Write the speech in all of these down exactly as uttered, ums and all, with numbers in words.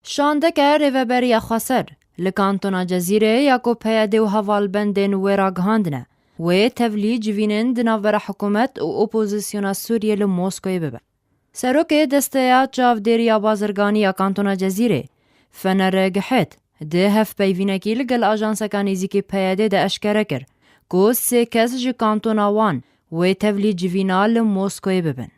Şandeke Rêveberiya Xweser li Kantona Cezîrê ya ku P Y D û hevalbendên wê ragihandine, wê tevlî civînên di navbera hikûmet û opozisyona Sûriyê li Moskoyê bibe. Serokê Desteya Çavdêriya Bazirganî ya Kantona Cezîrê, Fener Gihêt, di hevpeyvînekî li gel ajanseka nêzîkî P Y D de eşkere kir ku sê kes ji kantona wan wê tevlî civîna li Moskoyê bibin.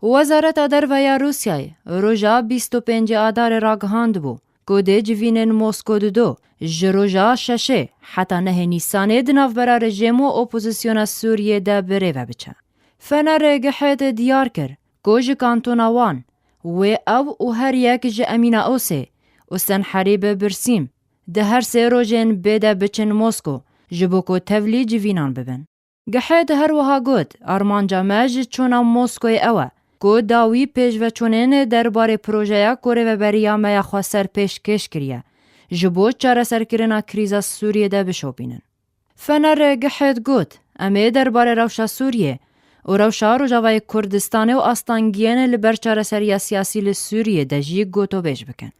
Wezareta Derve ya Rûsyayê roja bîst û pêncê Adarê ragihandibû ku dê civînên Mosko dido ji roja şeşê heta nehê Nîsanê di navbera rejîm û opozisyona Sûriyê de bi rê ve biçe. Fener Gihêt diyar kir ku ji kantona wan wê ew û her yek ji Emîna Osê û Senherîb Birsîm di her sê rojên bê de biçin Mosko ji bo ku tevlî civînan bibin. Gihêt her wiha got, armanca me ji çûna Moskoyê ew e ku dawî pêşveçûnên derbarê projeya ku Rêveberiya me ya Xweser pêşkêş kiriye, ji bo çareserkirina krîza Sûriyê de bişopînin. Fener Gihêt got, em ê derbarê rewşa Sûriyê û rewşa Rojavayê Kurdistanê û astangiyên li ber çareseriya siyasî li Sûriyê de jî gotobêj bikin.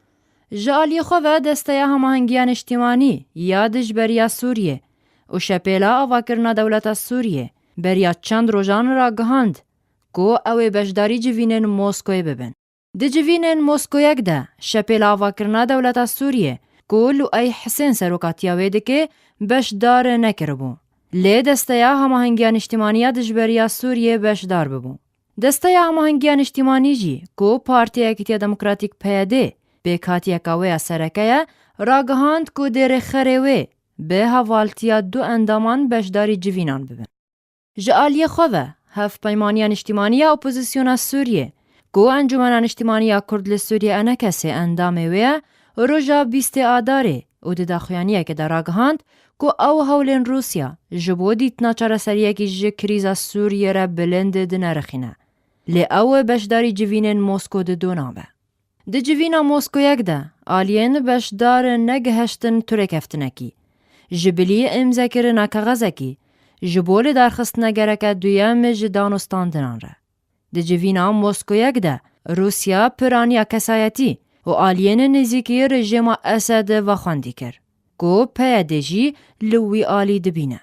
Ji aliyê xwe ve Desteya Hemahengiya Niştimanî ya Dijberiya Sûriyê û Şepêla Avakirina Dewleta Sûriyê beriya çend rojan ragihand ku ew ê beşdarî civînên Moskoyê bibin. Di civînên Moskoyek de Şepêla Avakirina Dewleta Sûriyê ku Luay Hisên serokatiya wê dike, beşdar nekiribû. Lê Desteya Hemahengiya Niştimanî ya Dijberiya Sûriyê beşdar bibû. Desteya Hemahengiya Niştimanî jî ku Partiya Yekîtiya Demokratîk P Y D pêkhatiyeka wê ya sereke ye, ragihand ku dê rêxerê wê bi hevaltiya du endaman beşdarî civînan bibin. Ji aliyê xwe ve, Hevpeymaniya Niştimanî ya Opozisyona Sûriyê, ku Encûmena Niştimanî ya Kurd li Sûriyê, E N K S, endamê wê ye, roja bîstê Adarê û di daxuyaniyekê de ragihand ku ew hewlên Rûsya ji bo dîtina çareseriyekî ji krîza Sûriyê re bilind dinerixîne. Lê ew beşdarî civînên Mosko dido nabe. Di civîna Moskoyek de aliyên beşdar negihiştin tu rêkeftinekî. Ji bilî îmzekirina kexezekî ji bo lidarxistina gereke duyem ji danûstandinan re. Di civîna Moskoyek de Rûsya piraniya kesayetî û aliyên nêzîkî rejîma Esed vexwendî kir, ku P Y D jî li wî alî dibîne.